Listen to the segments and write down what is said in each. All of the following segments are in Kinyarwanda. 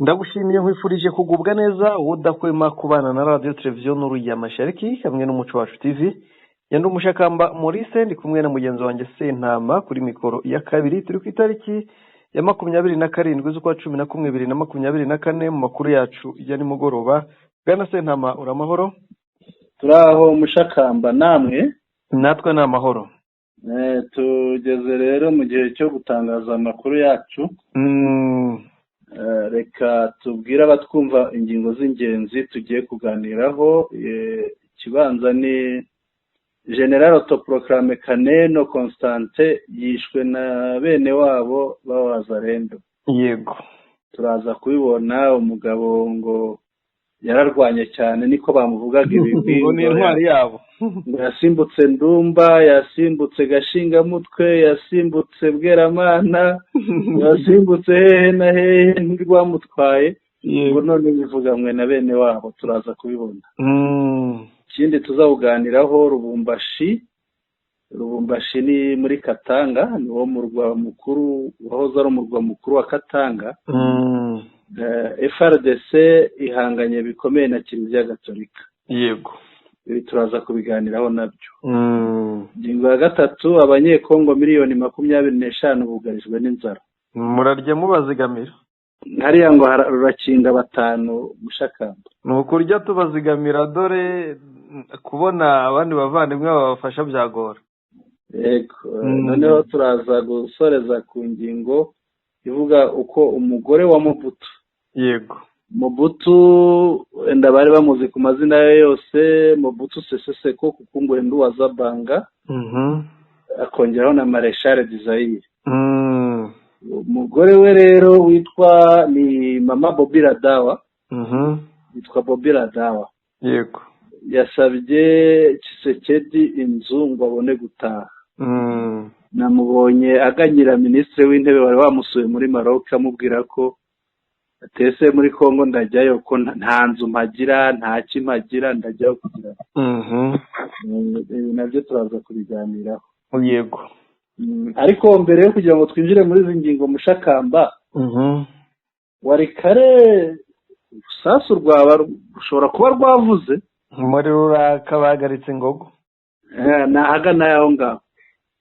Ndagushimiye, nkwifurije kugubwa neza, udahwema kubana na Radiyo Televiziyo Nuru ya Mashariki hamwe n'Umuco Wacu TV. Yandi Umushakamba Maurice, ndi kumwe na mugenzi wanjye Sentama kuri mikoro ya kabiri. Turi ku itariki ya 27 z'ukwa 11 2024. Mu makuru yacu ya nimugoroba, bwana Sentama, uri amahoro? Turi aho Mushakamba, namwe? Natwe ni amahoro. Tugeze rero mu gihe cyo gutangaza amakuru yacu. Reka tubwire abatwumva ingingo z'ingenzi tugiye kuganiraho. Ikibanza ni Général autoproclamé Kaneno Constantin yishwe na bene wabo b'Abazarendo. Turaza kubibona. Umugabo ngo yararwanye cyane, niko bamuvugaga ibigwi. Ngo ni intwari yabo. Ngo yasimbutse Ndumba, yasimbutse Gashingamutwe, yasimbutse Bweramana, yasimbutse hehe na hehe, ntirwamutwaye. Ngo none bivuganywe na bene wabo, turaza kubibona. Ikindi tuzabuganiraho, Lubumbashi. Lubumbashi ni muri Katanga, ni wo murwa mukuru, wahoze ari umurwa mukuru wa Katanga. FARDC ihanganye bikomeye na Kiliziya Gatolika. Ibi turaza kubiganiraho nabyo. Ingingo ya gatatu, Abanyekongo miliyoni 25 bugarijwe n'inzara. Murarya mubazigamira. Hariya ngo rurakinga batanu, Mushakamba. Ni ukurya tubazigamira, dore kubona abandi bavandimwe babafasha byagora. Yego. Noneho turaza gusoreza ku ngingo ivuga uko umugore wa Mobutu, Mobutu wenda bari bamuzi ku mazina ye yose, Mobutu Sese Seko kuko Ngbendu wa Zabanga, akongeraho na Maréchal du Zaïre. Umugore we rero witwa ni Mama Bobi Ladawa, yitwa Bobi Ladawa. Yasabye Tshisekedi inzu ngo abone gutaha. Namubonye aganyira Minisitiri w'Intebe wari wamusuye muri Maroc, amubwira ko atese muri Congo ndajyayo ko nta nzu mpagira, nta mpagira, ndajyayo kugira ngo ibi nabyo turaza kubiganiraho. Ariko mbere yo kugira ngo twinjire muri izi ngingo, Mushakamba, wari kare urusasu rwaba rushobora kuba rwavuze. Muri ruraka bahagaritse ingogo. Ni ahagana aho ngaho.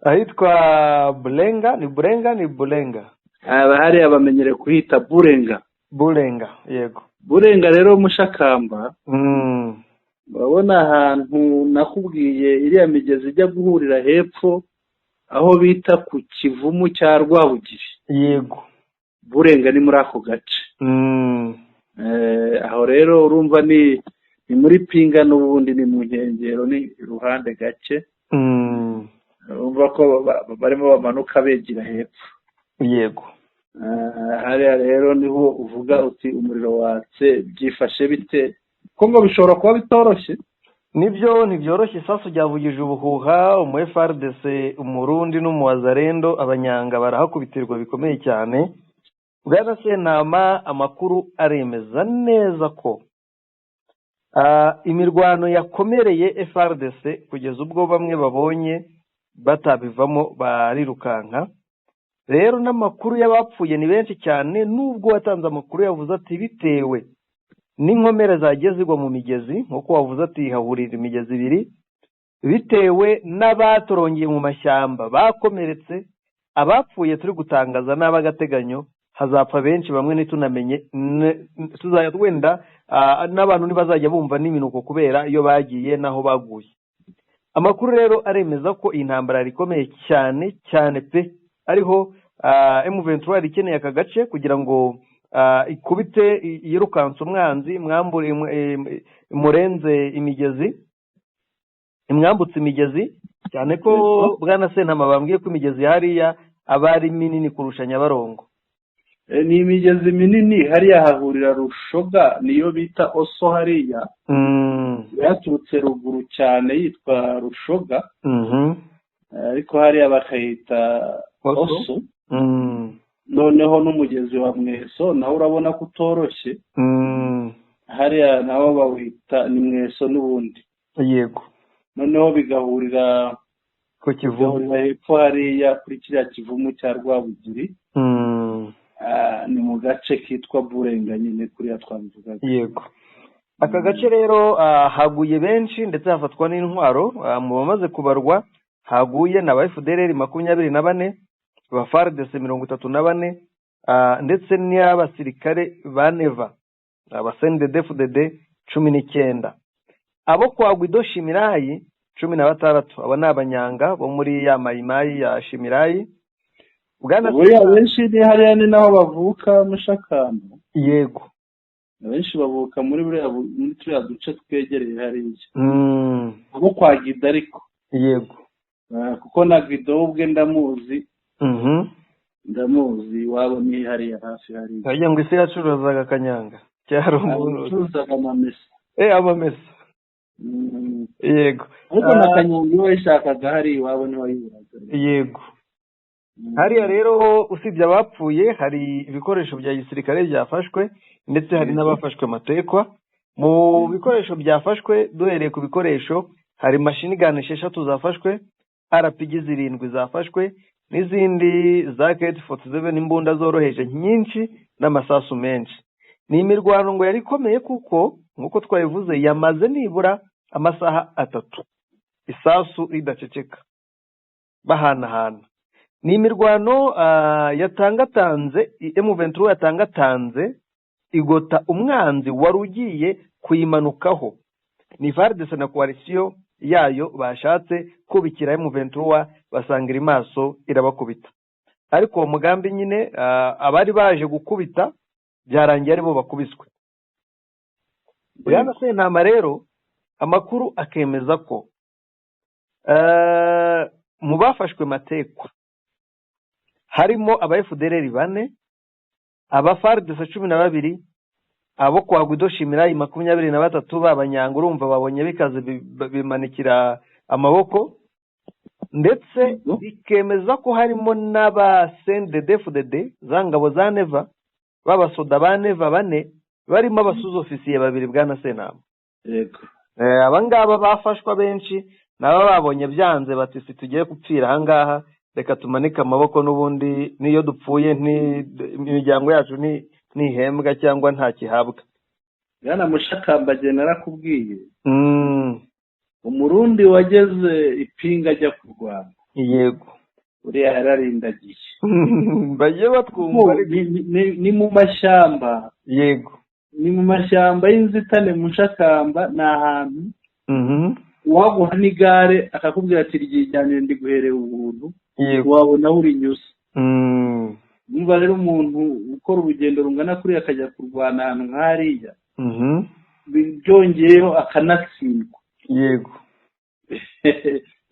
Ahitwa Burenga, ni Burenga, ni Burenga. Aba hariya bamenyereye kuhita Burenga. Burenga, yego. Burenga rero, Mushakamba, urabona ahantu nakubwiye iriya migezi ijya guhurira hepfo, aho bita ku Kivumu cya Rwabugiri? Burenga ni muri ako gace. Aho rero urumva ni muri Pinga n'ubundi, ni mu nkengero, ni iruhande gake. Urumva ko barimo bamanuka begera hepfo. Hariya rero niho uvuga uti umuriro watse, byifashe bite? Ko ngo bishobora kuba bitoroshye. Nibyo, ntibyoroshye. Isasu ryavugije ubuhuha, umu FARDC, Umurundi n'Umuwazarendo, Abanyanga barahakubitirwa bikomeye cyane. Bwana Sentama, amakuru aremeza neza ko imirwano yakomereye FARDC kugeza ubwo bamwe babonye batabivamo barirukanka. Rero n'amakuru y'abapfuye ni benshi cyane, nubwo watanze amakuru yavuze ati bitewe n'inkomere zagiye zigwa mu migezi, nk'uko wavuze ati hahurira imigezi ibiri, bitewe n'abatorongeye mu mashyamba bakomeretse, abapfuye turi gutangaza n'ab'agateganyo, hazapfa benshi, bamwe ntitunamenye tuzajya wenda n'abantu ntibazajya bumva n'iminuko kubera iyo bagiye n'aho baguye. Amakuru rero aremeza ko iyi ntambara ikomeye cyane cyane pe, ariho M23 yari ikeneye aka gace kugira ngo ikubite yirukanse umwanzi, mwambure imurenze imigezi, imwambutse imigezi, cyane ko bwana Sentama bambwiye ko imigezi hariya aba ari minini kurusha Nyabarongo. Ni imigezi minini hariya, hahurira Rushoga, niyo bita Oso hariya, yaturutse ruguru cyane yitwa Rushoga, ariko hariya bakayita Oso. Noneho n'umugezi wa Mweso nawe urabona ko utoroshye. Hariya nawo bawita ni Mweso n'ubundi. Noneho bigahurira ku Kivumu. Bigahurira hepfo hariya kuri kiriya Kivumu cya Rwabugiri. Ni mu gace kitwa Burenga nyine, kuriya twabivugaga. Yego, aka gace rero haguye benshi ndetse hafatwa n'intwaro. Mu bamaze kubarwa haguye na ba FDLR 24, ba FARDC 34, ndetse n'abasirikare ba Neva, aba CNDD-FDD 19, abo kwa Guido Shimirayi 16. Abo ni abanyanga bo muri ya Mayimayi ya Shimirayi. Bwana Buriya benshi ni hariya, ni naho bavuka, Mushakamba. Yego. Abenshi bavuka muri turiya duce twegereye hariya, abo kwa Guido ariko. Yego. Kuko na Guido we ubwe ndamuzi. Ndamuzi, iwabo ni hariya hafi hariya. Wagira ngo isi yacuruzaga kanyanga cyari umuntu. Acuruzaga amamesa. Amamesa. Yego. Ariko na kanyanga iyo wayishakaga hari iwabo ntiwayiburaga. Yego. Hariya rero usibye abapfuye, hari ibikoresho bya gisirikare byafashwe, ndetse hari n'abafashwe matekwa. Mu bikoresho byafashwe, duhereye ku bikoresho, hari machine gun 6 zafashwe, RPG 7 zafashwe, n'izindi za KT-47, imbunda zoroheje nyinshi n'amasasu menshi. Ni imirwano ngo yari ikomeye, kuko nk'uko twabivuze yamaze nibura amasaha 3 isasu ridaceceka, bahanahana. Ni imirwano yatangatanze, M23 yatangatanze igota umwanzi wari ugiye kuyimanukaho. Ni FARDC na coalition yayo bashatse kubikira M23, basanga iri maso irabakubita. Ariko uwo mugambi nyine, abari baje gukubita byarangiye aribo bakubiswe. Bwana Sentama rero, amakuru akemeza ko mu bafashwe matekwa harimo aba FDLR 4, aba FARDC 12, abo kwa Guido Shimirayi 23 b'abanyanga, urumva babonye bikaze bimanikira amaboko, ndetse bikemeza ko harimo n'aba CNDD-FDD, za ngabo za Neva, b'abasoda ba Neva 4, barimo abasuzofisiye 2. Bwana Sentama, Yego. Aba ngaba bafashwa benshi nabo babonye byanze, bati si tugiye gupfira aha ngaha, reka tumanike amaboko, n'ubundi n'iyo dupfuye imiryango yacu ntihembwa cyangwa nta kihabwa. Bwana Mushakamba, jye narakubwiye, Umurundi wageze ipinga ajya kurwana, uriya yararindagiye. Bagiye batwumva. Ni mu mashyamba. Ni mu mashyamba y'inzitane, Mushakamba, ni ahantu uwaguha n'igare akakubwira ati ryijyanire ndiguhereye ubuntu, wabona aho urinyuze. Numva rero umuntu ukora urugendo rungana kuriya akajya kurwana ahantu nk'hariya, byongeyeho akanatsindwa,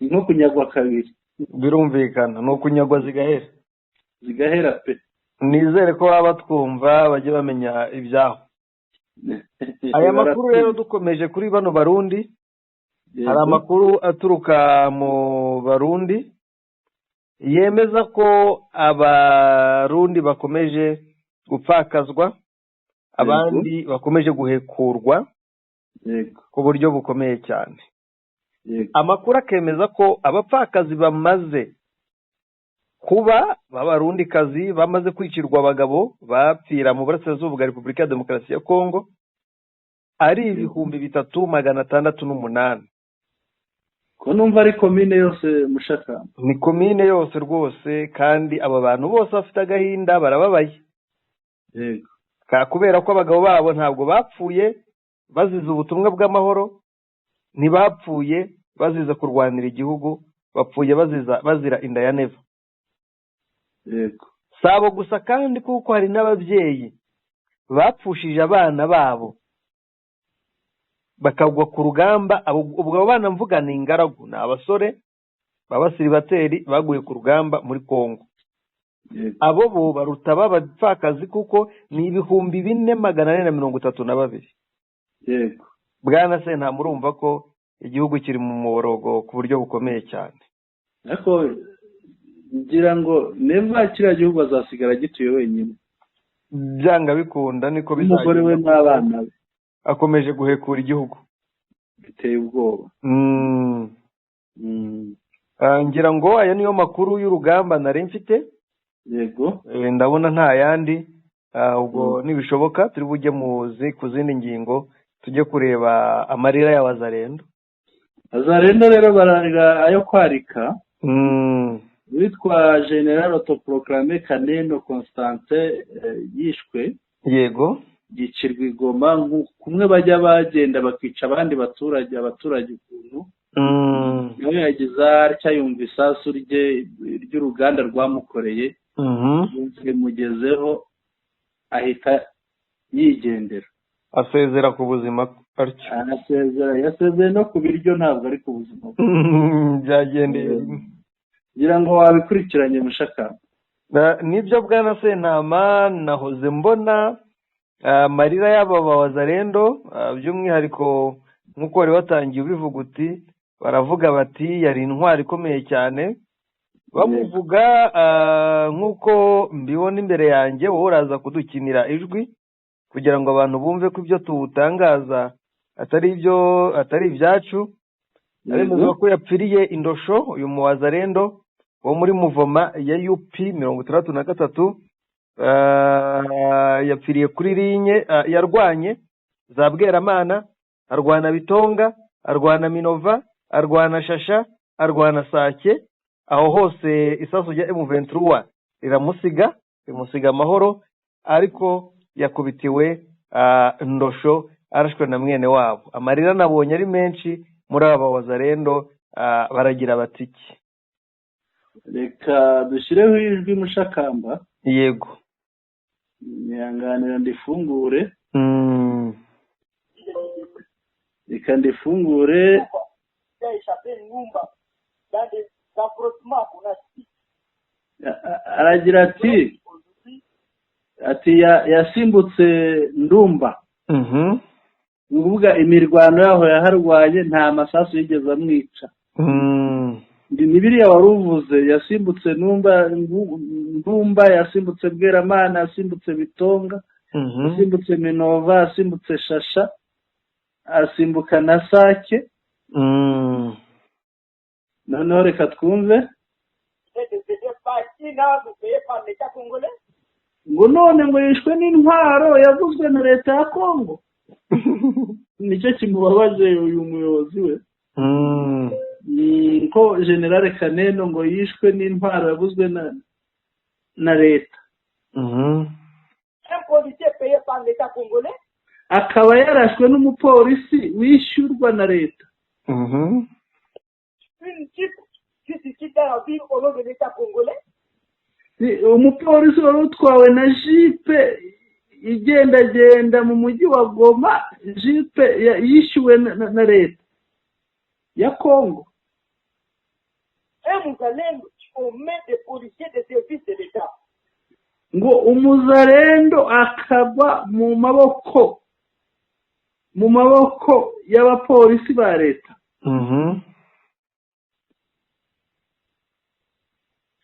ni nko kunyagwa kabiri. Birumvikana, ni ukunyagwa zigahera. Zigahera pe. Nizere ko baba batwumva, bajye bamenya ibyaho. Aya makuru rero, dukomeje kuri bano Barundi, hari amakuru aturuka mu Barundi yemeza ko Abarundi bakomeje gupfakazwa, abandi bakomeje guhekurwa ku buryo bukomeye cyane. Amakuru akemeza ko abapfakazi bamaze kuba b'Abarundikazi bamaze kwicirwa abagabo bapfira mu burasirazuba bwa Repubulika ya Demokarasi ya Kongo ari 3608. Ko numva ari komine yose, Mushakamba? Ni komine yose rwose, kandi aba bantu bose bafite agahinda, barababaye. Kubera ko abagabo babo ntabwo bapfuye bazize ubutumwa bw'amahoro, ntibapfuye bazize kurwanira igihugu, bapfuye bazira inda ya Neva. Si abo gusa kandi, kuko hari n'ababyeyi bapfushije abana babo bakagwa ku rugamba. Ubwo abo bana mvuga ni ingaragu, ni abasore b'abasiribateri baguye ku rugamba muri Kongo. Abo bo baruta b'abapfakazi, kuko ni 4432. Bwana se, nta murumva ko igihugu kiri mu muborogo ku buryo bukomeye cyane. Ariko ngira ngo Neva kiriya gihugu azasigara gituye wenyine. Byanga bikunda niko n'umugore we bizagenda. N'abana be. Akomeje guhekura igihugu. Biteye ubwoba. Ngira ngo aya niyo makuru y'urugamba nari mfite. Yego. Ndabona nta yandi. Ubwo nibishoboka turi bujye ku zindi ngingo, tujye kureba amarira y'abazarendo. Azarendo rero bararira ayo kwarika. Witwa General autoproclamé Kaneno Constantin yishwe. Yego. Yicirwa i Goma, kumwe bajya bagenda bakica abandi baturage, abaturage ukuntu. Nawe yagize atya yumva isasu rye ry'uruganda rwamukoreye rimugezeho, ahita yigendera. Asezera ku buzima atyo. Arasezera, yasezeye no ku biryo, ntabwo ari ku buzima. Byagendeye. Ngira ngo wabikurikiranye, mushaka. Nibyo bwana Sentama, nahoze mbona amarira y'aba bawazarendo, by'umwihariko nk'uko wari watangiye ubivuga uti baravuga bati yari intwari ikomeye cyane. Bamuvuga nk'uko mbibona imbere yanjye, wowe uraza kudukinira ijwi kugira ngo abantu bumve ko ibyo tuwutangaza atari ibyo, atari ibyacu. Aremeza ko yapfiriye Indosho, uyu muwazarendo wo muri muvoma ya UP 63, yapfiriye kuri ligne. Yarwanye za Bweramana, arwana Bitonga, arwana Minova, arwana Shasha, arwana Sake. Aho hose isasu rya M23 riramusiga, rimusiga amahoro, ariko yakubitiwe Ndosho, arashwe na mwene wabo. Amarira nabonye ari menshi muri aba wazarendo. Baragira batiki. Reka dushyireho ijwi, mushakamba. Yego. Nyihanganira ndifungure. Reka ndifungure. Aragira ati yasimbutse Ndumba. Ni ukuvuga imirwano yaho yaharwaye nta masasu yigeze amwica. Ni biriya wari uvuze: yasimbutse Ndumba, yasimbutse Bweramana, yasimbutse Bitonga, yasimbutse Minova, yasimbutse Shasha, asimbuka na Sake. Noneho reka twumve. Ngo none ngo yishwe n'intwaro yaguzwe na leta ya Kongo. Nicyo kimubabaje uyu muyobozi we, ko General Kaneno ngo yishwe n'intwaro yaguzwe na leta, akaba yarashwe n'umupolisi wishyurwa na leta. Umupolisi wari utwawe na jipe igendagenda mu mujyi wa Goma, jipe yishyuwe na leta ya Kongo. Ngo umuzarendo akagwa mu maboko y'abapolisi ba leta.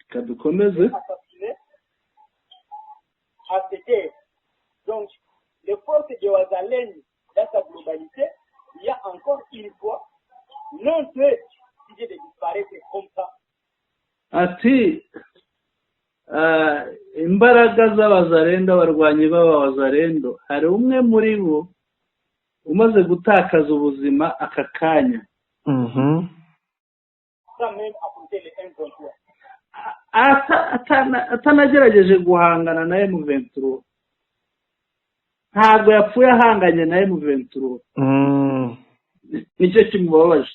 Reka dukomeze. Donc, les forces de Wazalendo, dans sa globalité, il y a encore une fois, non de disparaître comme ça. Ati imbaraga z'abazarendo, abarwanyi b'abazarendo, hari umwe muri bo umaze gutakaza ubuzima aka kanya, atanagerageje guhangana na M23. Ntabwo yapfuye ahanganye na M23, nicyo kimubabaje.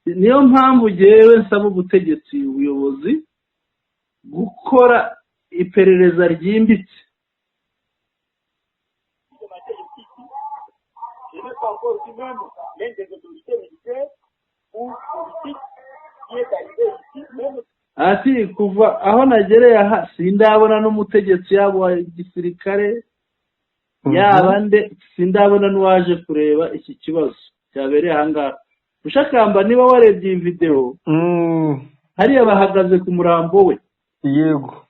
Niyo mpamvu jyewe nsaba ubutegetsi, ubuyobozi, gukora iperereza ryimbitse. Ati kuva aho nagereye aha sindabona n'umutegetsi, yaba uwa gisirikare yaba nde, sindabona n'uwaje kureba iki kibazo cyabereye aha ngaha. Ushakamba, niba warebye iyi videwo, hariya bahagaze ku murambo we. Yego.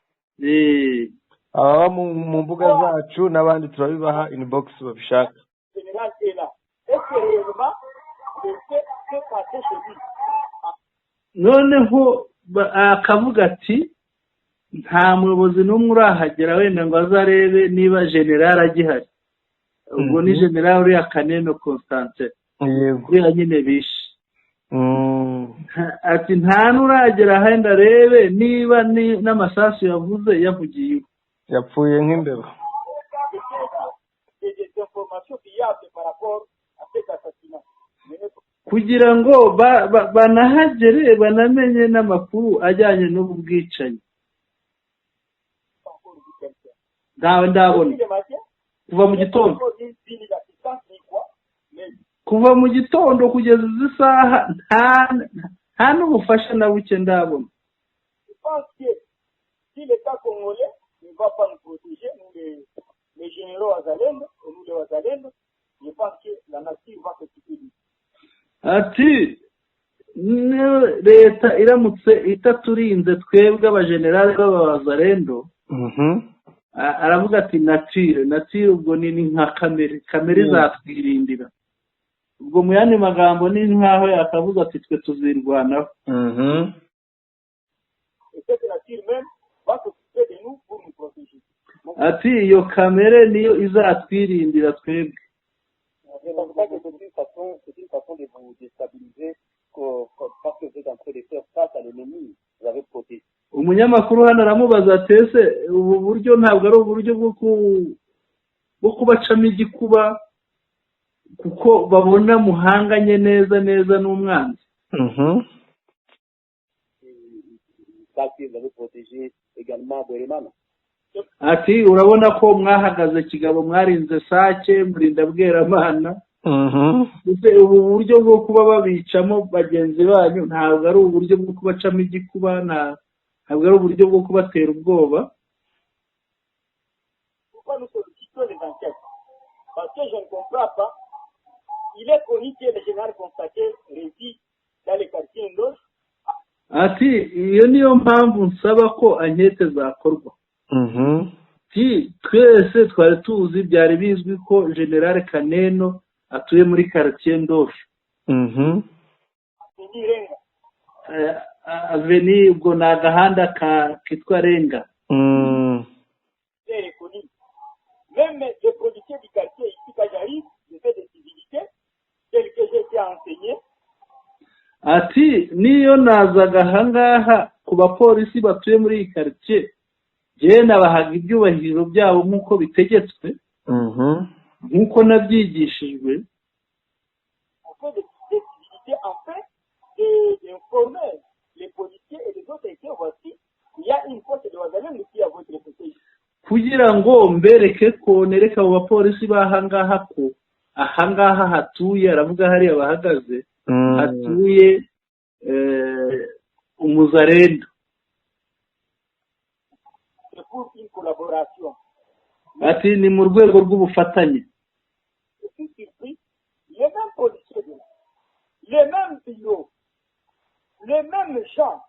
Ababa mu mbuga zacu n'abandi turabibaha inbox babishaka. que réellement le fait s'est passé chez lui. Noneho akavuga ati nta muyobozi n'umwe urahagera wenda ngo azarebe niba general agihari. Ubwo ni general uriya Kaneno Constantin, uriya nyine bishe. Ati nta n'uragera ahenda arebe niba n'amasasu yavuze yavugiye iwe. Yapfuye nk'imbeba. Des informations fiables par rapport à cet assassinat. Mais Kugira ngo banahagere banamenye n'amakuru ajyanye n'ubu bwicanyi. Pas encore vu quelqu'un. Ntawe ndabona. Depuis le matin, Kuva mu il n'y a pas gitondo, encore une signe d'assistance ni quoi, mais kuva mu gitondo kugeza izi saha, nta n'ubufasha na buke ndabona. Je pense que si l'État congolais ne va pas nous protéger, nous les généraux Wazalendo et nous les Wazalendo, je pense que la nature va s'occuper de nous. Ati leta iramutse itaturinze twebwe abajenerali b'abawazalendo, aravuga ati nature ubwo ni nka kamere, kamere izatwirindira. Ubwo mu yandi magambo ni nk'aho yakavuga ati twe tuzirwanaho. Et cette nature même va s'occuper de nous pour nous protéger. Donc, Ati iyo kamere niyo izatwirindira twebwe. Je ne pense pas que c'est une façon de vous déstabiliser parce que vous êtes en train de faire face à l'ennemi. Vous avez protégé. Umunyamakuru hano aramubaza ati ese ubu buryo ntabwo ari uburyo bwo kubacamo igikuba kuko babona muhanganye neza neza n'umwanzi? Parce que vous avez protégé également Bweremana. Ati urabona ko mwahagaze kigabo, mwarinze Sake, murinda Bweramana. Ese ubu buryo bwo kuba babicamo bagenzi banyu ntabwo ari uburyo bwo kubacamo igikuba, ntabwo ari uburyo bwo kubatera ubwoba? Pourquoi nous sollicitons les enquêtes? Parce que je ne comprends pas. Il est connu que le général Constantin réside dans les quartiers Ndoche. Ati iyo niyo mpamvu nsaba ko enquête zakorwa. Ati twese twari tuzi, byari bizwi ko general Kaneno atuye muri quartier Ndosho. Avenue Renga. Avenue ubwo ni agahanda kitwa Renga. C'est reconnu. Même les policiers du quartier ici, quand j'arrive, je fais des civilités telles que j'ai été enseigné. Ati niyo nazaga ahangaha ku bapolisi batuye muri iyi quartier, njyewe nabahaga ibyubahiro byabo nk'uko bitegetswe, nk'uko nabyigishijwe. On fait des civilités afin d'informer les policiers et les autres que voici, il y a une force de Wazalendo qui a votre côté. Kugira ngo mbereke ko nereke abo bapolisi b'ahangaha ko ahangaha hatuye, aravuga hariya bahagaze, hatuye umuzarendo. C'est pour une collaboration. Ati ni mu rwego rw'ubufatanye. Je suis surpris, les mêmes policiers de là, les mêmes bureaux, les mêmes gens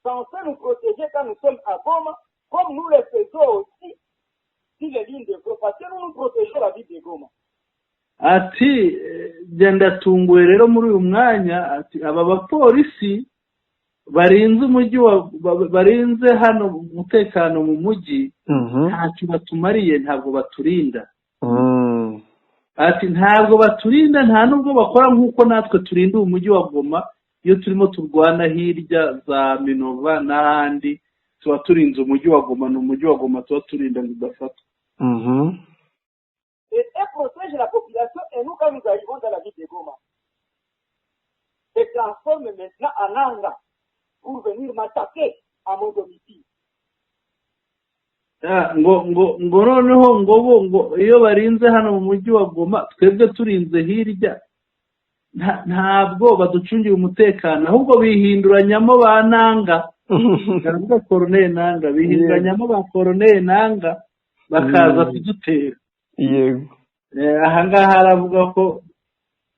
censés nous protéger quand nous sommes à Goma, comme nous le faisons aussi sur les lignes de front, parce que nous nous protégeons la ville de Goma. Ati njye ndatunguwe rero muri uyu mwanya, ati aba bapolisi barinze umujyi wa barinze hano umutekano mu mujyi, ntacyo batumariye, ntabwo baturinda. Ati ntabwo baturinda, nta nubwo bakora nk'uko natwe turinda uyu mujyi wa Goma. Iyo turimo turwana hirya za Minova n'ahandi, tuba turinze umujyi wa Goma, ni umujyi wa Goma tuba turinda ngo udafatwa. Et eux protègent la population, et nous, quand nous arrivons dans la ville de Goma, se transforment maintenant en Nanga pour venir m'attaquer à mon domicile. Ah, ngo noneho ngo bo ngo iyo barinze hano mu mujyi wa Goma, twebwe turinze hirya, ntabwo baducungira umutekano, ahubwo bihinduranyamo ba Nanga, baravuga Koroneli Nanga, bihinduranyamo ba Koroneli Nanga bakaza kudutera. Ahangaha aravuga ko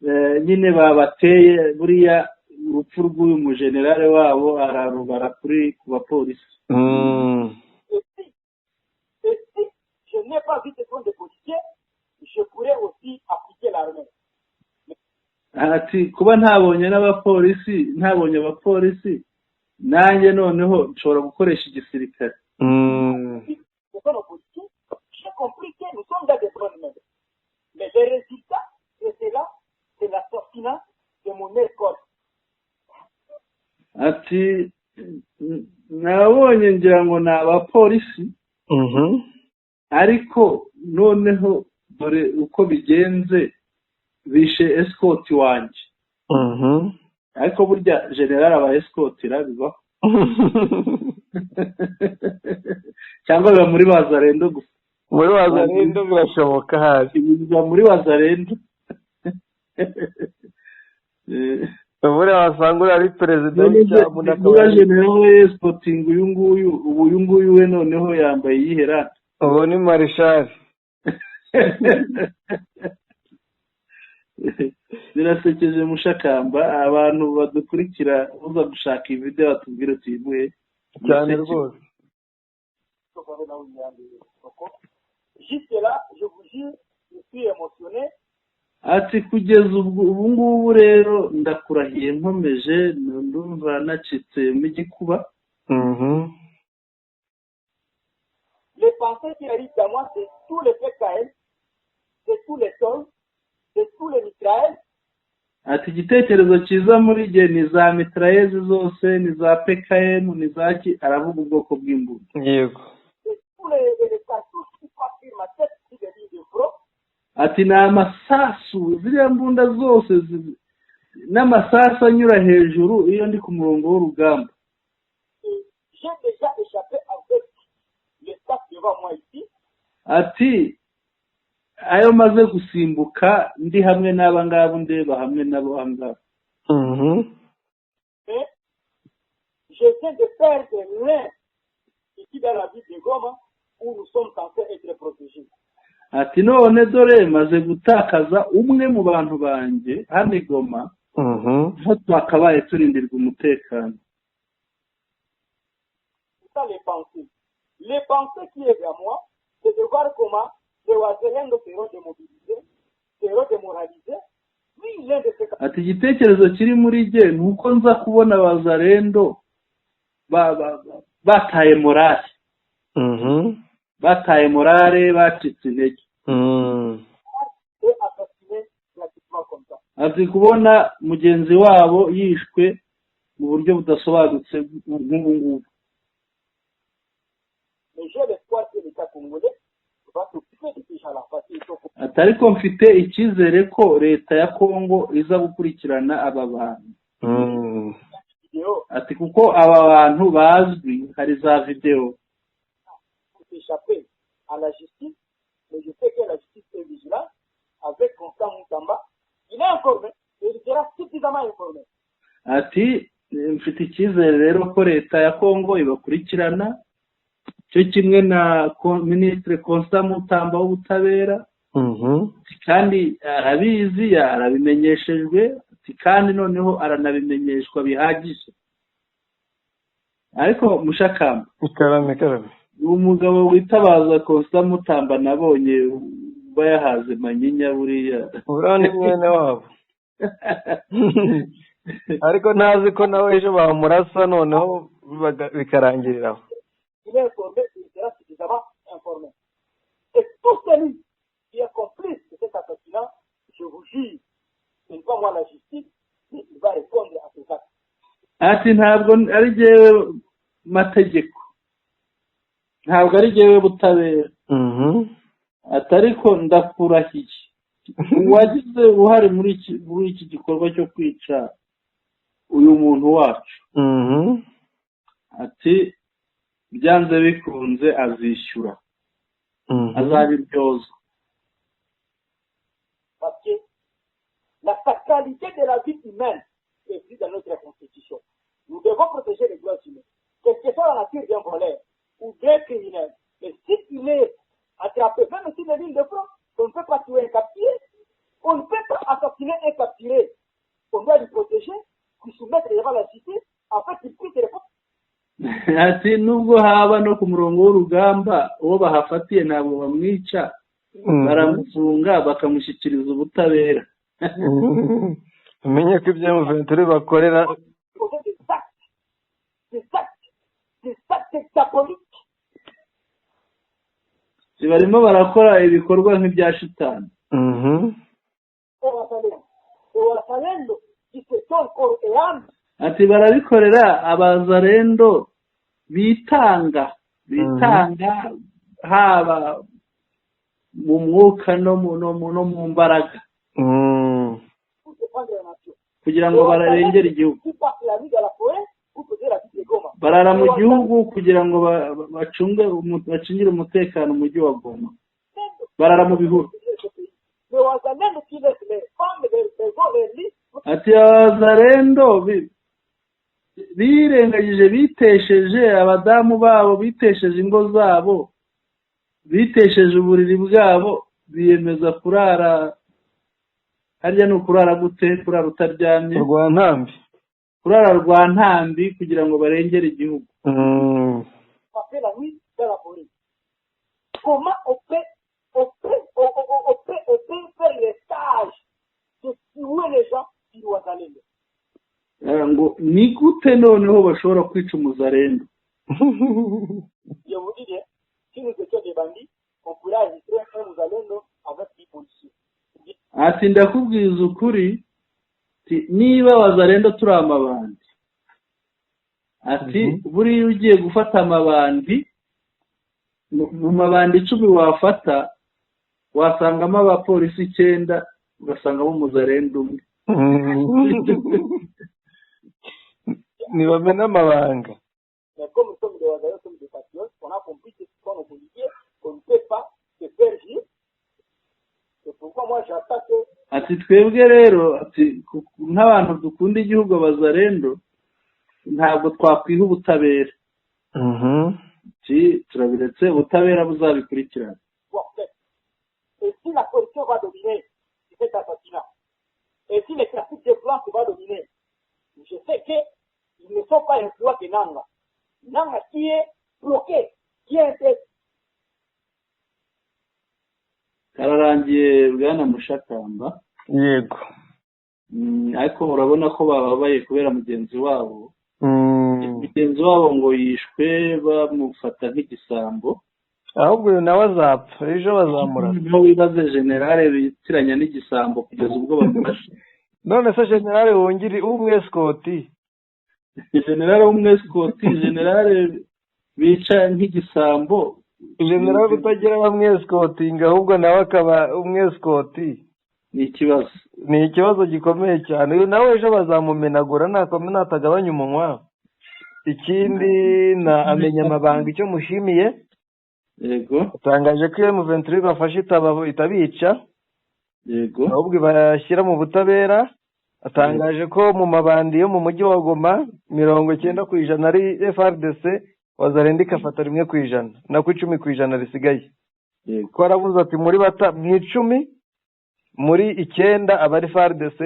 nyine babateye buriya urupfu rw'uyu mujenerale wabo ararubara kuri ku bapolisi. Et si je n'ai pas vu ce sont des policiers, je pourrais aussi appliquer l'armée. Ati kuba ntabonye n'abapolisi, ntabonye abapolisi, nanjye noneho nshobora gukoresha igisirikare. Ce sont nos policiers. J'ai compris que nous sommes dans des bonnes mains. Mais le résultat de cela, c'est l'assassinat de mon escorte. Ati nabonye ngira ngo ni abapolisi, ariko noneho dore uko bigenze, bishe escort wanjye. Ariko burya general aba escortira, bibaho cyangwa biba muri Wazalendo gusa? Muri Wazalendo birashoboka hafi. Biba muri Wazalendo. Buriya wasanga uriya ari perezida None se w'icyambu niba n'akaba general we escortinga uyu nguyu, ubu uyu nguyu we noneho yambaye iyihe rata? Ubu ni marishari. Birasekeje, Mushakamba. Abantu badukurikira, uza gushaka iyi video batubwire tuyimuhe. Cyane rwose. Juste là, je vous jure, je suis émotionné. Ati kugeza ubu ngubu rero, ndakurahiye, nkomeje ndumva nacitsemo igikuba. Les pensées qui arrivent à moi, c'est tous les PKM, c'est tous les sols, c'est tous les mitrailleuses. Ati igitekerezo cyiza muri jye ni za mitrailleuses zose, ni za PKM, ni za ki, aravuga ubwoko bw'imbunda. C'est tous les cartouches qui passent sur ma tête sur des lignes de front. Ati ni amasasu, ziriya mbunda zose n'amasasu anyura hejuru iyo ndi ku murongo w'urugamba. Et j'ai déjà échappé avec le staff devant moi ici. Ati ayo maze gusimbuka ndi hamwe n'aba ngaba ndeba, hamwe n'abo ngaba. Mais je viens de perdre l'un ici dans la ville de Goma où nous sommes censés être protégés. Ati none dore maze gutakaza umwe mu bantu banjye hano i Goma, aho twakabaye turindirwa umutekano. C'est ça les pensées. Les pensées qui est à moi, c'est de voir comment les Wazalendo seront démobilisés, seront démoralisés. Lui, l'un de ces Ati igitekerezo kiri muri jye ni uko nza kubona Abazalendo bataye morale, bataye morale, bacitse intege. Est assassiné gratuitement comme ça. Ati kubona mugenzi wabo yishwe mu buryo budasobanutse nk'ubu ngubu. Mais j'ai l'espoir que l'État congolais va s'occuper de ces gens-là parce qu'ils sont Ati ariko mfite icyizere ko leta ya Kongo iza gukurikirana aba bantu. Vidéo Ati kuko aba bantu bazwi, hari za videwo. Pour échapper à la justice, mais je sais que la justice est vigilante. Avec Constant Mutamba, il est informé et il sera suffisamment informé. Ati mfite icyizere rero ko leta ya Kongo ibakurikirana, cyo kimwe na Minisitiri Constant Mutamba w'ubutabera. Kandi arabizi, arabimenyeshejwe. Ati kandi noneho aranabimenyeshwa bihagije. Ariko Mushakamba, Karame, karame. Umugabo witabaza Constant Mutamba nabonye bayahaze manyinya buriya. Uriya ni mwene wabo, ariko ntazi ko nawe ejo bamurasa, noneho bikarangirira aho. Il est informé, il sera suffisamment informé. Et tout celui qui est complice de cet assassinat, je vous jure, ce n'est pas moi la justice, mais il va répondre à ses actes. Ati ntabwo ari jyewe mategeko, ntabwo ari jyewe butabera. Ati ariko ndakurahiye, uwagize uruhare muri iki gikorwa cyo kwica uyu muntu wacu, ati byanze bikunze azishyura, azabiryozwa. Parce que la sacralité de la vie humaine est prise dans notre constitution. Nous devons protéger les droits humains. Quelle que soit la nature d'un voleur ou d'un criminel, mais s'il est attrapé, même si les lignes de front, on ne peut pas tuer un capturé, on ne peut pas assassiner un capturé. On doit le protéger, lui soumettre devant la justice, afin qu'il puisse répondre. Ati nubwo haba no ku murongo w'urugamba, uwo bahafatiye ntabwo bamwica, baramufunga bakamushyikiriza ubutabera. Umenye ko ibyo M23 bakorera Poser des actes, des actes, des actes diaboliques. Barimo barakora ibikorwa nk'ibya shitani. Aux Wazalendo. Aux Wazalendo qui se donnent corps et âme. Ati barabikorera abazarendo bitanga, bitanga haba mu mwuka no mu mbaraga pour défendre la nation. kugira ngo barengere igihugu. Qui passent la nuit dans la forêt pour protéger la ville de Goma. Barara mu gihugu kugira ngo bacungire umutekano umujyi wa Goma, barara mu bihuru. Les Wazalendo qui laissent les femmes, les maisons, les lits. Ati abazarendo birengagije, bitesheje abadamu babo, bitesheje ingo zabo, bitesheje uburiri bwabo, biyemeza kurara harya. Ni ukurara gute? Kurara utaryamye. Rwa ntambi. Kurara rwa ntambi kugira ngo barengere igihugu. Passer la nuit dans la forêt. Comment on peut faire les tâches de tuer les gens du Wazalendo? Ngo ni gute noneho bashobora kwica umuzarendo? Je vous dis bien, si nous étions des bandits, on pourrait enregistrer un Wazalendo avec 10 policiers. Ati ndakubwiza ukuri, ati niba wazarendo turi amabandi, ati buriya ugiye gufata amabandi, mu mabandi 10 wafata wasangamo abapolisi icyenda, ugasangamo umuzarendo umwe. Ntibamena amabanga. Mais comme nous sommes des Wazalendo, nous sommes des patriotes, on a compris que ce sont nos policiers, qu'on ne peut pas se faire rire. C'est pourquoi moi j'attaque Ati twebwe rero, ati nk'abantu dukunda igihugu, abazarendo, ntabwo twakwiha ubutabera. Ati turabiretse, ubutabera buzabikurikirana. Quoi faire. Et si la corruption va dominer cet assassinat, et si les trafics de blancs va dominer, je sais qu'ils ne sont pas influents que Nanga. Nanga qui est bloqué, qui est interdit. Kararangiye, bwana Mushakamba. Yego. Ariko urabona ko bababaye kubera mugenzi wabo. Mugenzi wabo ngo yishwe bamufata nk'igisambo. Ahubwo uyu nawe azapfa ejo, bazamurasa. Niho wibaze général bitiranya n'igisambo kugeza ubwo bamufashe. None se général wungiri w'umwesikoti? Général w'umwesikoti, général bica nk'igisambo. Général utagira abamwesikotinga, ahubwo nawe akaba umwesikoti. Ni ikibazo. Ni ikibazo gikomeye cyane. Uyu nawe ejo bazamumenagura natagabanya umunwa. Ikindi na amenya amabanga, icyo mushimiye, atangaje ko iyo M23 bafashe itabica, ahubwo ibashyira mu butabera. Atangaje ko mu mabandi yo mu mujyi wa Goma 90% ari FARDC, Wazalendo igafata 1% na ku 10% risigaye. Ko aravuze ati muri bata mu 10, muri icyenda aba ari FARDC,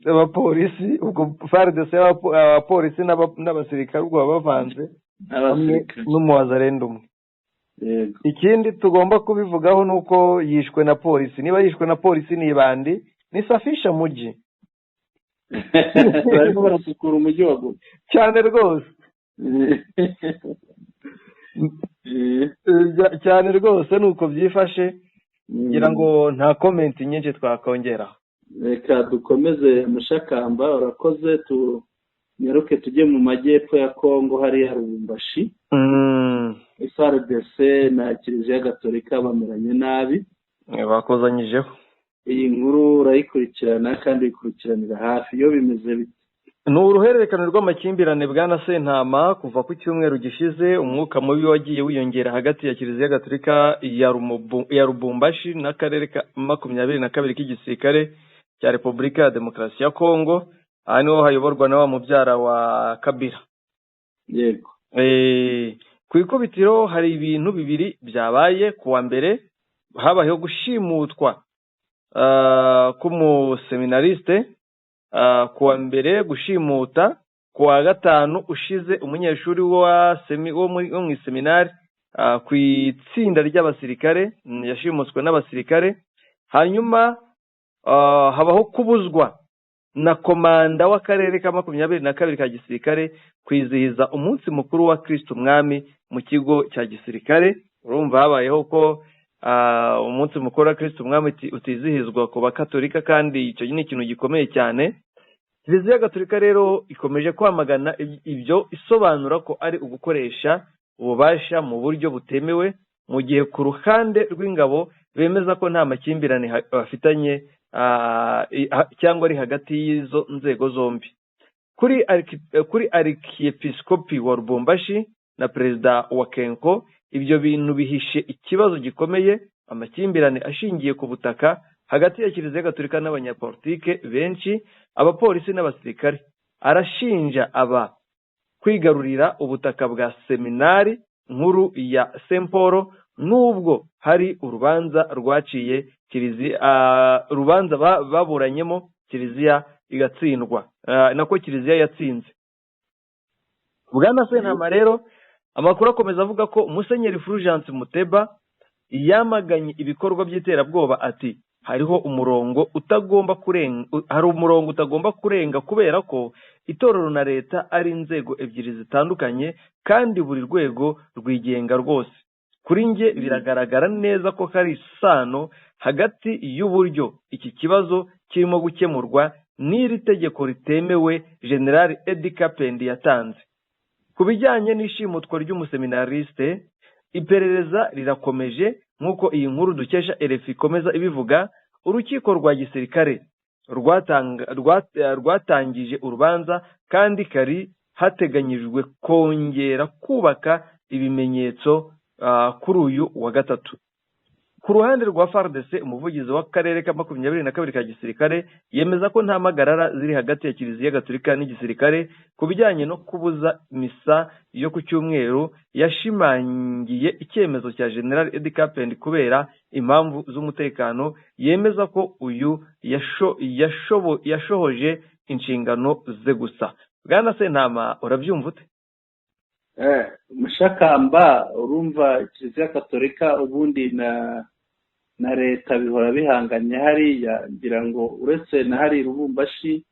abapolisi, ubwo FARDC, abapolisi n'abasirikare, ubwo baba bavanze hamwe N'abasirikare. n'umuwazarendo umwe. Ikindi tugomba kubivugaho ni uko yishwe na polisi. Niba yishwe na polisi, ni ibandi, ni safisha muji. Barimo barasukura umujyi wa Goma. Cyane rwose. Cyane rwose, ni uko byifashe. Ngira ngo nta comment nyinshi twakongeraho. Reka dukomeze, Mushakamba, urakoze. Tunyaruke tujye mu majyepfo ya Kongo, hariya Lubumbashi. FARDC na Kiliziya Gatolika bameranye nabi. Bakozanyijeho. Iyi nkuru urayikurikirana kandi uyikurikiranira hafi, iyo bimeze bite? Ni uruhererekane rw'amakimbirane, bwana Sentama. Kuva ku cyumweru gishize, umwuka mubi wagiye wiyongera hagati ya Kiliziya Gatolika ya Lubumbashi n'akarere ka 22 k'igisirikare cya Repubulika ya Demokarasi ya Kongo. Aha niho hayoborwa na wa mubyara wa Kabila. Ku ikubitiro hari ibintu bibiri byabaye. Ku wa mbere habayeho gushimutwa k'umuseminariste, ku wa mbere gushimuta, ku wa gatanu ushize umunyeshuri wo mu iseminari, ku itsinda ry'abasirikare, yashimuswe n'abasirikare. Hanyuma habaho kubuzwa Na komanda w'akarere ka 22 ka gisirikare kwizihiza umunsi mukuru wa Kristo Umwami mu kigo cya gisirikare. Urumva habayeho ko umunsi mukuru wa Kristo Umwami utizihizwa ku Bakatolika, kandi icyo ni ikintu gikomeye cyane. Kiliziya Gatolika rero ikomeje kwamagana ibyo, isobanura ko ari ugukoresha ububasha mu buryo butemewe, mu gihe ku ruhande rw'ingabo bemeza ko nta makimbirane bafitanye cyangwa ari hagati y'izo nzego zombi. Kuri Arikiyepisikopi wa Lubumbashi na perezida wa CENCO, ibyo bintu bihishe ikibazo gikomeye: amakimbirane ashingiye ku butaka hagati ya Kiliziya Gatolika n'abanyapolitike benshi, abapolisi n'abasirikare. Arashinja aba kwigarurira ubutaka bwa Seminari Nkuru ya Saint Paul, nubwo hari urubanza rwaciye kiliziya, urubanza baburanyemo kiliziya igatsindwa, nako kiliziya yatsinze. Bwana Sentama, rero amakuru akomeza avuga ko Musenyeri Fulgence Muteba yamaganye ibikorwa by'iterabwoba, ati: "Hariho umurongo utagomba kurenga, hari umurongo utagomba kurenga, kubera ko itorero na leta ari inzego ebyiri zitandukanye kandi buri rwego rwigenga rwose. Kuri njye biragaragara neza ko hari isano hagati y'uburyo iki kibazo kirimo gukemurwa n'iri tegeko ritemewe General Eddy Kapend yatanze." Ku bijyanye n'ishimutwa ry'umuseminariste, iperereza rirakomeje nk'uko iyi nkuru dukesha RFI ikomeza ibivuga. Urukiko rwa gisirikare rwatangije urubanza kandi kari hateganyijwe kongera kubaka ibimenyetso kuri uyu wa gatatu. Ku ruhande rwa FARDC, umuvugizi w'akarere ka 22 ka gisirikare yemeza ko nta mpagarara ziri hagati ya Kiliziya Gatolika n'igisirikare. Ku bijyanye no kubuza misa yo ku cyumweru, yashimangiye icyemezo cya General Eddy Kapend kubera impamvu z'umutekano, yemeza ko uyu yashohoje inshingano ze gusa. Bwana Sentama, urabyumva ute? Mushakamba, urumva Kiliziya Katolika ubundi na leta bihora bihanganye hariya. Ngira ngo uretse na hari Lubumbashi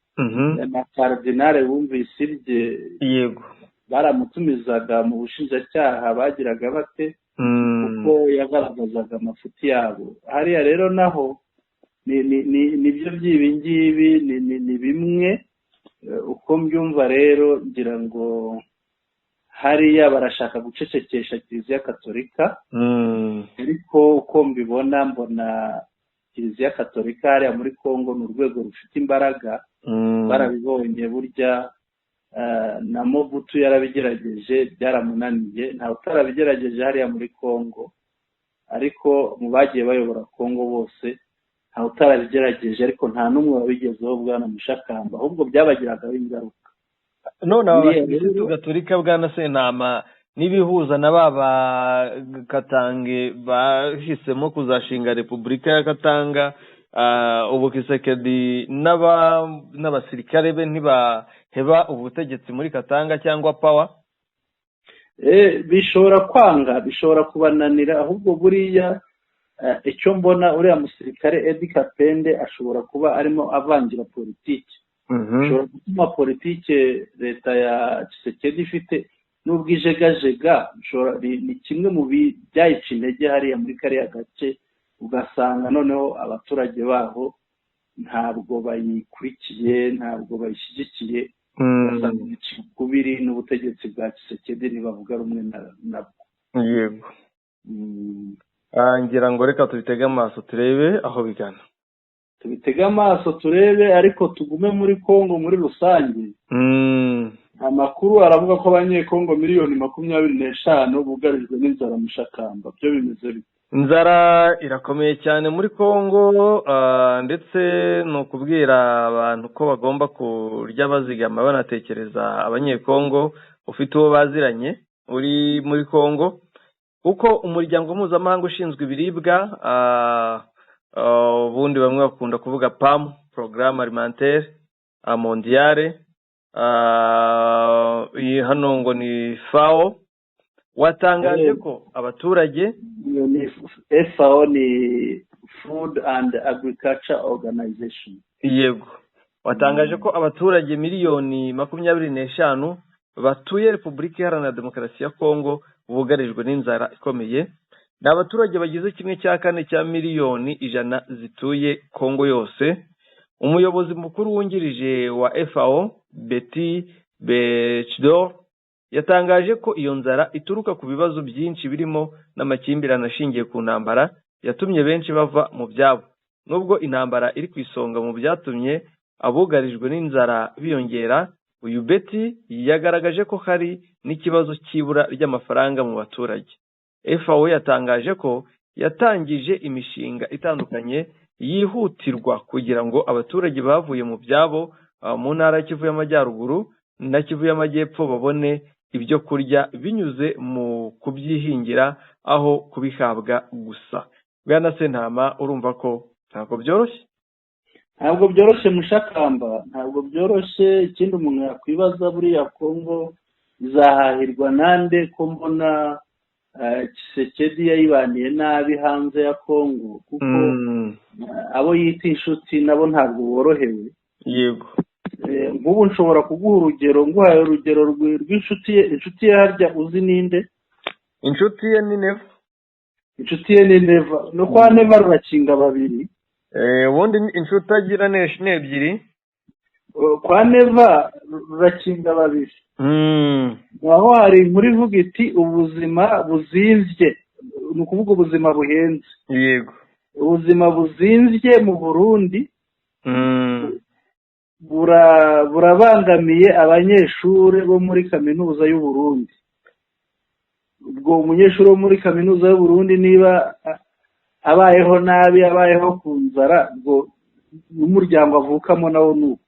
na karidinale wumvise ibye. Baramutumizaga mu bushinjacyaha, bagiraga bate, kuko yagaragazaga amafuti yabo hariya. Rero naho nibyo by'ibi ngibi ni bimwe uko mbyumva. Rero ngira ngo hariya barashaka gucecekesha Kiliziya Katolika, ariko uko mbibona, mbona Kiliziya Katolika hariya muri Congo ni urwego rufite imbaraga. Barabibonye burya, na Mobutu yarabigerageje byaramunaniye. Ntawe utarabigerageje hariya muri Congo, ariko mu bagiye bayobora Congo bose ntawe utarabigerageje, ariko nta n'umwe wabigezeho, bwana Mushakamba, ahubwo byabagiragaho ingaruka. None aba bakirisitu gatolika, bwana Sentama, n'ibihuza na ba Bakatange bahisemo kuzashinga Repubulika ya Katanga, ubu Tshisekedi n'abasirikare be ntibaheba ubutegetsi muri Katanga cyangwa power? Bishobora kwanga, bishobora kubananira. Ahubwo buriya icyo mbona, uriya musirikare Eddy Kapende ashobora kuba arimo avangira politiki, ashobora gutuma politiki leta ya Tshisekedi ifite nubwo ijegajega, ni kimwe mu byayica intege hariya muri kariya gace, ugasanga noneho abaturage baho ntabwo bayikurikiye, ntabwo bayishyigikiye, ugasanga ukubiri n'ubutegetsi bwa Tshisekedi ntibavuga rumwe nabwo. Yego. Ngira ngo reka tubitege amaso turebe aho bigana. Tubitege amaso turebe, ariko tugume muri Congo muri rusange. Amakuru aravuga ko Abanyekongo miliyoni 25 bugarijwe n'inzara. Mushakamba, byo bimeze bite? Inzara irakomeye cyane muri Congo, ndetse ni ukubwira abantu ko bagomba kurya bazigama, banatekereza Abanyekongo ufite uwo baziranye uri muri Congo, kuko umuryango mpuzamahanga ushinzwe ibiribwa, ubundi bamwe bakunda kuvuga PAM, Programme Alimentaire Mondiale, iyi hano ngo ni FAO, watangaje ko abaturage Ni FAO, ni Food and Agriculture Organization. Yego. Watangaje ko abaturage 25 miliyoni batuye Repubulika Iharanira Demokarasi ya Kongo bugarijwe n'inzara ikomeye. Ni abaturage bagize 1/4 cya 100 miliyoni zituye Kongo yose. Umuyobozi mukuru wungirije wa FAO, Betty Betschdorf, yatangaje ko iyo nzara ituruka ku bibazo byinshi birimo n'amakimbirane ashingiye ku ntambara yatumye benshi bava mu byabo. Nubwo intambara iri ku isonga mu byatumye abugarijwe n'inzara biyongera, uyu Betty yagaragaje ko hari n'ikibazo cy'ibura ry'amafaranga mu baturage. FAO yatangaje ko yatangije imishinga itandukanye yihutirwa kugira ngo abaturage bavuye mu byabo mu ntara ya Kivu y'Amajyaruguru na Kivu y'Amajyepfo babone ibyo kurya binyuze mu kubyihingira aho kubihabwa gusa. Bwana Sentama, urumva ko ntabwo byoroshye. Ntabwo byoroshye, Mushakamba, ntabwo byoroshye. Ikindi umuntu yakwibaza, buriya Kongo izahahirwa nande, ko mbona Tshisekedi yayibaniye nabi hanze ya Kongo, kuko abo yita inshuti nabo ntabwo borohewe. Nk'ubu nshobora kuguha urugero, nguhaye urugero rw'inshuti ye. Inshuti ye harya uzi ninde? Inshuti ye ni Neva. Inshuti ye ni Neva. No kwa Neva rurakinga babiri. Ubundi inshuti agira ni ebyiri. Kwa Neva rurakinga babiri. Aho hari inkuru ivuga iti: "Ubuzima buzimvye", ni ukuvuga ubuzima buhenze. Ubuzima buzimvye mu Burundi burabangamiye abanyeshuri bo muri Kaminuza y'u Burundi. Ubwo umunyeshuri wo muri Kaminuza y'u Burundi niba abayeho nabi, abayeho ku nzara, ubwo n'umuryango avukamo nawo ni uko.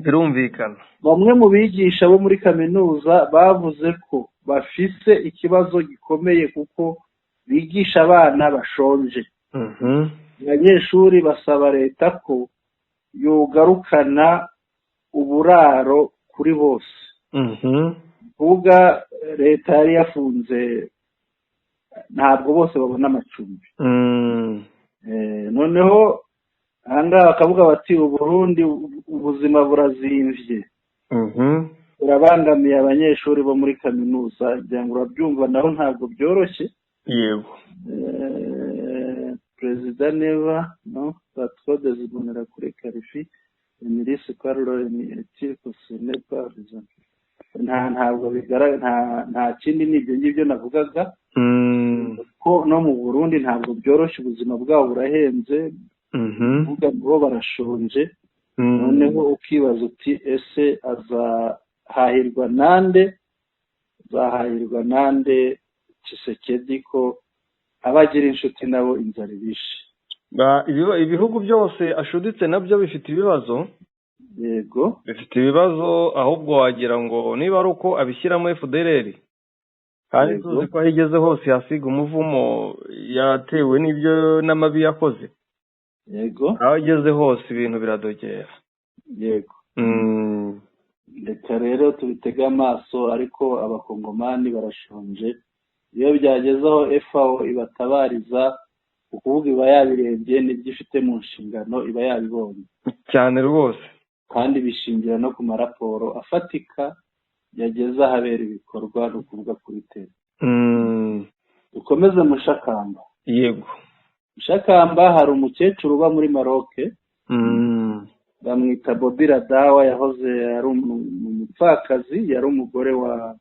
Birumvikana. Bamwe mu bigisha bo muri kaminuza bavuze ko bafise ikibazo gikomeye kuko bigisha abana bashonje. Abanyeshuri basaba leta ko yogarukana uburaro kuri bose. Kuvuga leta yari yafunze, ntabwo bose babona amacumbi. Noneho ahangaha bakavuga bati: "Uburundi ubuzima burazimvye, burabangamiye abanyeshuri bo muri kaminuza." Ngira ngo urabyumva, naho ntabwo byoroshye. Perezida Neva no patron des Imbonerakure qualifie les milices par est concerné par les ntabwo bigaragara. Nta kindi, ni ibyo ngibyo navugaga, ko no mu Burundi ntabwo byoroshye, ubuzima bwabo burahenze, kuvuga ngo barashonje. Noneho ukibaza uti: "Ese azahahirwa nande? Azahahirwa nande Tshisekedi, ko abagira inshuti nabo inzara ibishe?" Ibihugu byose ashuditse nabyo bifite ibibazo. Bifite ibibazo, ahubwo wagira ngo niba ari uko abishyiramo FDLR, kandi tuzi ko aho igeze hose hasiga umuvumo yatewe n'ibyo n'amabi yakoze. Aho ageze hose ibintu biradogera. Reka rero tubitege amaso, ariko Abakongomani barashonje. Iyo byageze aho FAO ibatabariza, ukuvuga iba yabirebye n'ibyo ifite mu nshingano, iba yabibonye. Cyane rwose. Kandi bishingira no ku maraporo afatika yageze ahabera ibikorwa, ni ukuvuga kuri terrain. Dukomeze, Mushakamba. Yego. Mushakamba, hari umukecuru uba muri Maroke, bamwita Bobi Radawa. Yahoze ari umupfakazi, yari umugore wa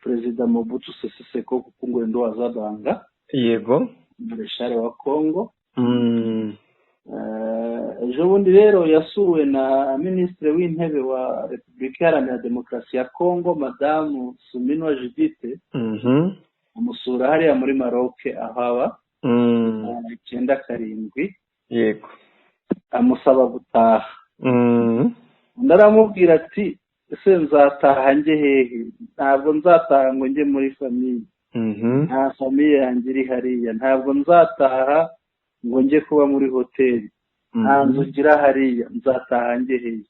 Perezida Mobutu Sese Seko Kuku Ngbendu wa Zabanga, Mareshale wa Congo. Ejo bundi rero yasuwe na Minisitiri w'Intebe wa Repubulika Iharanira Demokarasi ya Congo, Madamu Suminwa Judith, amusura hariya muri Maroke aho aba, 97. Amusaba gutaha. Undi aramubwira ati: "Ese nzataha njye hehe? Ntabwo nzataha ngo njye muri famille. Nta famille yanjye iri hariya. Ntabwo nzataha ngo njye kuba muri hoteli. Nta nzu ngira hariya. Nzataha njye hehe?"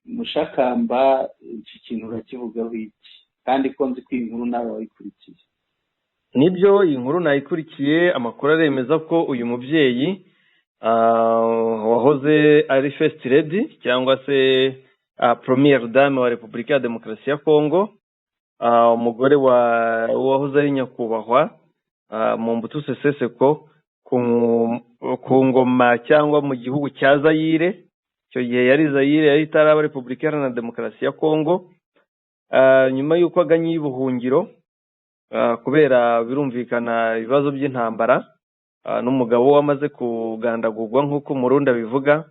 Mushakamba, iki kintu urakivugaho iki? Kandi ko nzi ko iyi nkuru nawe wayikurikiye. Nibyo, iyi nkuru nayikurikiye. Amakuru aremeza ko uyu mubyeyi Wahoze ari First Lady cyangwa se Première Dame wa Repubulika ya Demokarasi ya Kongo, umugore wa wahoze ari nyakubahwa Mobutu Sese Seko ku ngoma cyangwa mu gihugu cya Zayire. Icyo gihe yari Zayire, yari itaraba Repubulika Iharanira Demokarasi ya Kongo. Nyuma y'uko aganye ubuhungiro kubera, birumvikana, ibibazo by'intambara n'umugabo we amaze kugandagurwa nk'uko Umurundi abivuga,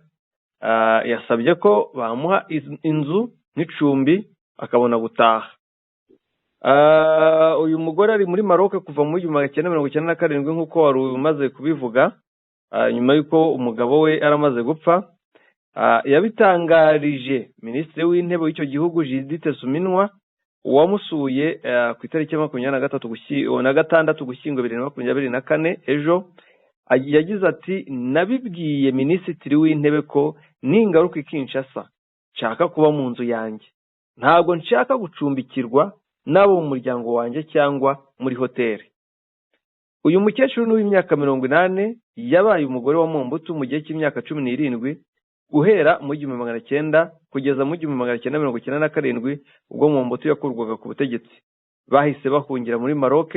yasabye ko bamuha inzu n'icumbi akabona gutaha. Uyu mugore ari muri Maroc kuva mu 1997, nk'uko wari umaze kubivuga, nyuma y'uko umugabo we yaramaze gupfa. Yabitangarije Minisitiri w'Intebe w'icyo gihugu, Judith Suminwa, wamusuye ku itariki ya 23 na 6 Ugushyingo 2024, ejo. Yagize ati: "Nabibwiye Minisitiri w'Intebe ko ningaruka i Kinshasa nshaka kuba mu nzu yanjye, ntabwo nshaka gucumbikirwa n'abo mu muryango wanjye cyangwa muri hoteli." Uyu mukecuru ni uw'imyaka 80, yabaye umugore wa Mobutu mu gihe cy'imyaka 17, guhera mu 1900 kugeza mu 1997, ubwo Mobutu yakurwaga ku butegetsi. Bahise bahungira muri Maroc,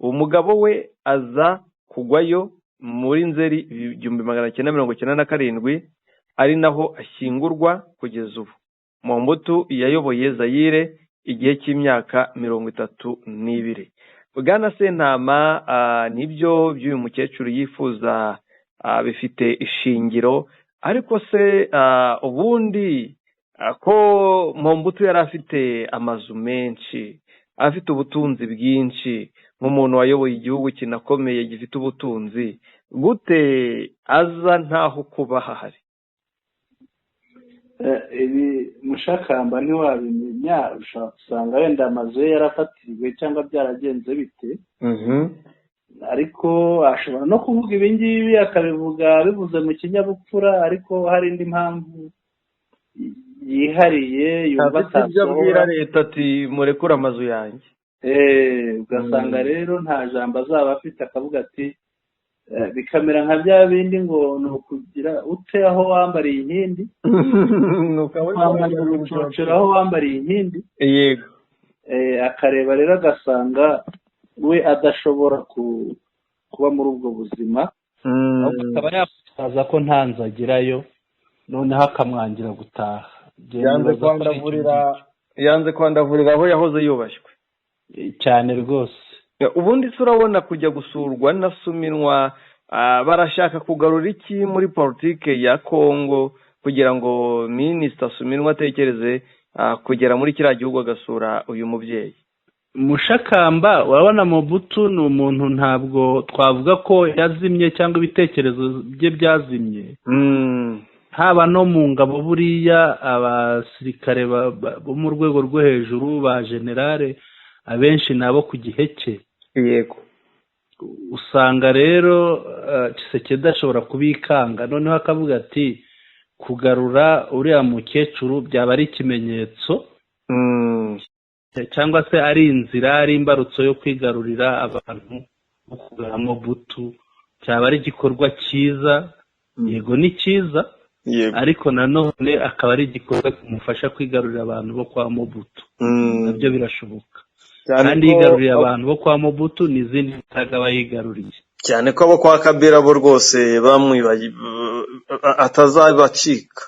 umugabo we aza kugwayo muri Nzeri 1997, ari naho ashyingurwa kugeza ubu. Mobutu yayoboye Zayire igihe cy'imyaka 32. Bwana Sentama, nibyo by'uyu mukecuru yifuza bifite ishingiro, ariko se ubundi ko Mobutu yari afite amazu menshi, afite ubutunzi bwinshi, nk'umuntu wayoboye igihugu kinakomeye gifite ubutunzi, gute aza ntaho kuba hahari? Ibi, Mushakamba, ntiwabimenya. Ushobora gusanga wenda amazu ye yarafatiriwe cyangwa byaragenze bite, ariko ashobora no kuvuga ibi ngibi akabivuga bivuze mu kinyabupfura, ariko hari indi mpamvu yihariye yumva afite ibyo abwira atasohora. Leta ati: "Murekure amazu yanjye." Ugasanga rero nta jambo azaba afite, akavuga ati bikamera nka bya bindi ngo ni ukugira ute aho wambariye inkindi, wambarira urucocero aho wambariye inkindi. Akareba rero agasanga we adashobora kuba muri ubwo buzima, ahubwo akaba yakwitwaza ko nta nzu agerayo, noneho akamwangira gutaha. Njye yanze nibaza ko ari icyo kwandavurira ngicyo. Yanze kwandavurira aho yahoze yubashywe. Cyane rwose. Ubundi se urabona kujya gusurwa na Suminwa, barashaka kugarura iki muri politike ya Kongo kugira ngo Minisita Suminwa atekereze kugera muri kiriya gihugu agasura uyu mubyeyi? Mushakamba, urabona Mobutu ni umuntu ntabwo twavuga ko yazimye cyangwa ibitekerezo bye byazimye. Haba no mu ngabo, buriya abasirikare bo mu rwego rwo hejuru, ba général, abenshi ni abo ku gihe cye. Usanga rero Tshisekedi ashobora kubikanga, noneho akavuga ati kugarura uriya mukecuru byaba ari ikimenyetso cyangwa se ari inzira, ari imbarutso yo kwigarurira abantu no kugarura Mobutu. Cyaba ari igikorwa cyiza, yego ni cyiza, ariko nanone akaba ari igikorwa kimufasha kwigarurira abantu bo kwa Mobutu. Nabyo birashoboka. Cyane kandi ko yigaruriye abantu bo kwa Mobutu, n'izindi mbaraga aba yigaruriye. Cyane ko abo kwa Kabila bo rwose bamwibaye atazabacika.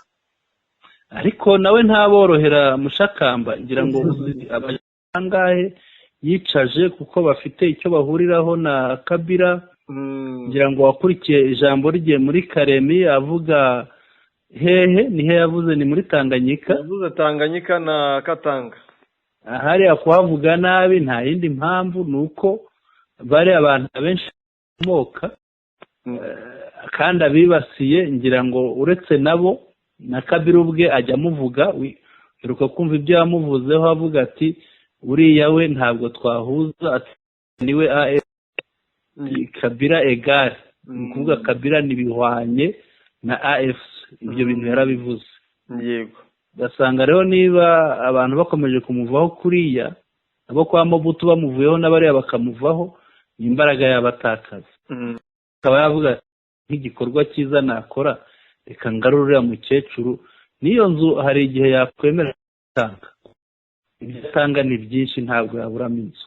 Ariko nawe ntaborohera, Mushakamba. Ngira ngo uzi abangahe yicaje kuko bafite icyo bahuriraho na Kabila. Ngira ngo wakurikiye ijambo rye muri Karemi avuga hehe, nihe yavuze? Ni muri Tanganyika. Yavuze Tanganyika na Katanga. Hariya kuhavuga nabi nta yindi mpamvu, ni uko bari abantu abenshi bakomoka, kandi abibasiye, ngira ngo uretse nabo na Kabila ubwe ajya amuvuga. Heruka kumva ibyo yamuvuzeho avuga ati uriya we ntabwo twahuza, ati niwe AFC Kabila égale, ni ukuvuga Kabila ntibihwanye na AFC. Ibyo bintu yarabivuze. Ugasanga rero niba abantu bakomeje kumuvaho kuriya, abo kwa Mobutu bamuvuyeho n'abariya bakamuvaho, ni imbaraga yaba atakaza. Akaba yavuga ati Nk'igikorwa cyiza nakora, reka ngarure uriya mukecuru n'iyo nzu. Hari igihe yakwemera gutanga, ibyo atanga ni byinshi, ntabwo yaburamo inzu.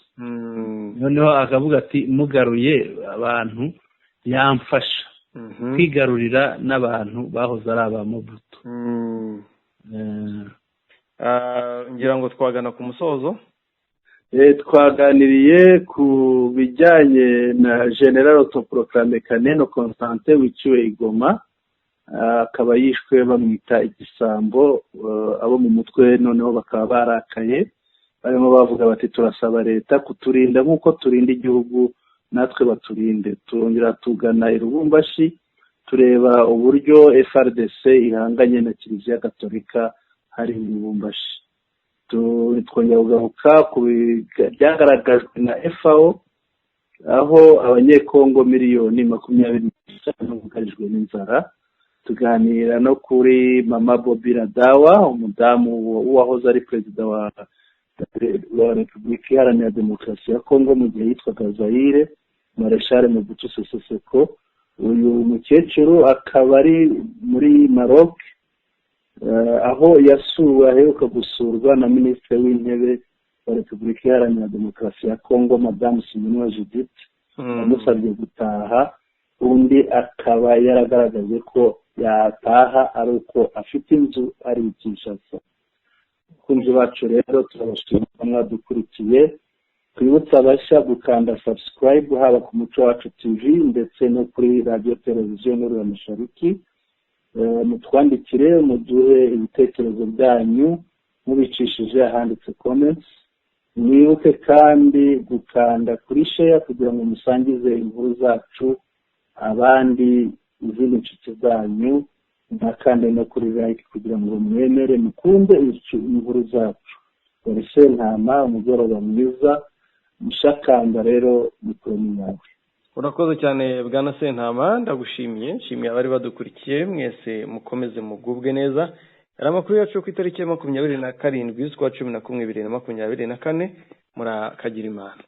Noneho akavuga ati: "Mugaruye abantu yamfasha kwigarurira n'abantu bahoze ari aba Mobutu." Ngira ngo twagana ku musozo. Twaganiriye ku bijyanye na général autoproclamé Kaneno Constantin wiciwe i Goma, akaba yishwe bamwita igisambo. Abo mu mutwe noneho bakaba barakaye, barimo bavuga bati: "Turasaba leta kuturinda nk'uko turinda igihugu, natwe baturinde." Turongera tugana i Lubumbashi, tureba uburyo FARDC ihanganye na Kiliziya Gatolika hari i Lubumbashi. Twongera kugaruka ku byagaragajwe na FAO, aho Abanyekongo miliyoni 25 bugarijwe n'inzara. Tuganira no kuri Mama Bobi Ladawa, umudamu wahoze ari perezida wa Repubulika Iharanira Demokarasi ya Kongo mu gihe yitwaga Zayire, Maréchal Mobutu Sese Seko. Uyu mukecuru akaba ari muri Maroc, aho yasuwe, aheruka gusurwa na Minisitiri w'Intebe wa Repubulika Iharanira Demokarasi ya Kongo, Madamu Suminwa Judith, wamusabye gutaha. Undi akaba yaragaragaje ko yataha ari uko afite inzu ari i Kinshasa. Abakunzi bacu rero, turabashima ko mwadukurikiye. Twibutse abashya gukanda subscribe haba ku Muco Wacu TV ndetse no kuri Radiyo Televiziyo Nurura Mashariki. Mutwandikire, muduhe ibitekerezo byanyu mubicishije ahanditse comments. Mwibuke kandi gukanda kuri share kugira ngo musangize inkuru zacu abandi, izindi nshuti zanyu. Nakande no kuri like kugira ngo mwemere mukunde inkuru zacu. Dore Sentama, umugoroba mwiza. Mushakamba rero, mikoro ni yawe. Urakoze cyane, bwana Sentama, ndagushimiye. Nshimiye abari badukurikiye mwese, mukomeze mugubwe neza. Hari amakuru yacu ku itariki ya 27 z'ukwa 11 2024. Murakagira Imana.